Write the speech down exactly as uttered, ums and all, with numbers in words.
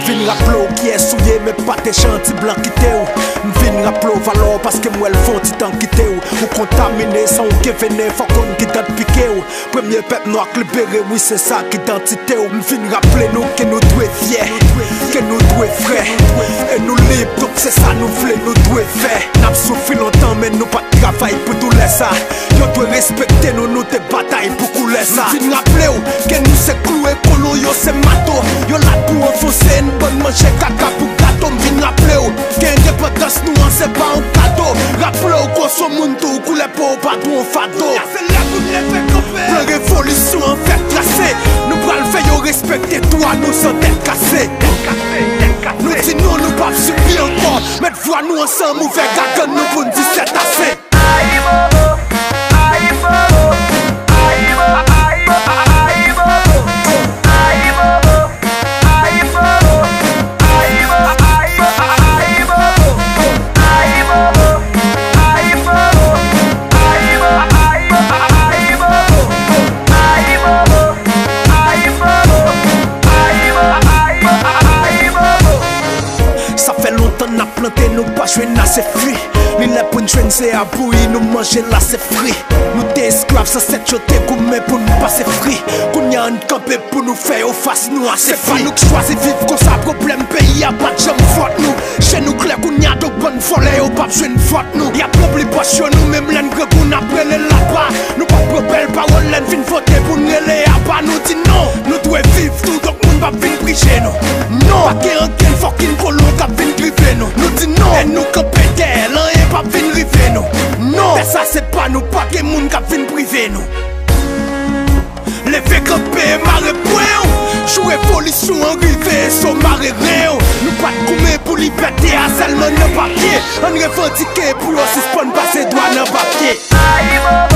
Vin raple w kiyès ou ye, men pa te jan ti blan kite w. M vin raple w valè w paske m wè l fè yon ti tan kite w. Ou kontamine san w gen venen, fò konn ki dan t pike w. Premye pèp nwa k libere, wi se sa k idantite w. M vin raple nou ke nou dwe fyè, ke nou dwe frè. E nou lib, donk se sa nou vle, nou dwe fè. N ap soufri lontan, men nou pa t travay pou doulè sa. Yo dwe respekte nou, nou te batay pou koulè sa. M vin raple w ke nou se klou e kolon yo se mato. Yo la pou anfonse n, ban n manje kaka pou gato. M vin raple w ke endepandans nou an se pa yon kado. Raple w gwoso moun tou, koulè po w pa dwe yon fado. Se lè pou n leve kanpe. Plan revolisyon an fèk trase. Nou pral fè yo respekte dwa nou san tèt kase. Nou di non, nou p ap sibi ankò. Met vwa nou ansanm, ouvè gagann nou pou n di sètase. Sa fè lontan n ap plante, nou pa jwenn ase fwi. Li lè pou n jwenn se a bouyi, nou manje la se fri. Nou te esklav, zansèt yo te goumen pou n pase fri. Kounye a n kanpe pou nou fè yo fas, nou ase fri. Se pa nou k chwazi viv konsa, pwoblèm peyi a pa t janm fòt nou. Je nou klè kounye a, donk bann vòlè yo p ap jwenn vòt nou. Y ap ranpli pòch yo, nou menm lè n grangou n ap rele l apa. Nou p ap pran bèl pawòl lè n fin vote pou n rele apa. Nou di non, nou dwe viv tou, donk moun p ap vin prije nou. Non, pa gen ankenn fòkin kolon k ap vin drive nou. Nou di non, e nou kanpe dèyè l, anyen p ap vin rive nou. Non, fè sa se pa nou, pa gen moun k ap vin prive nou. Leve kanpe, mare pwen w. Jou revolisyon an rive, so mare ren w. Nou pa t goumen pou libète a sèlman nan papye. Ann revandike pou yo sispann pase dwa nan papye.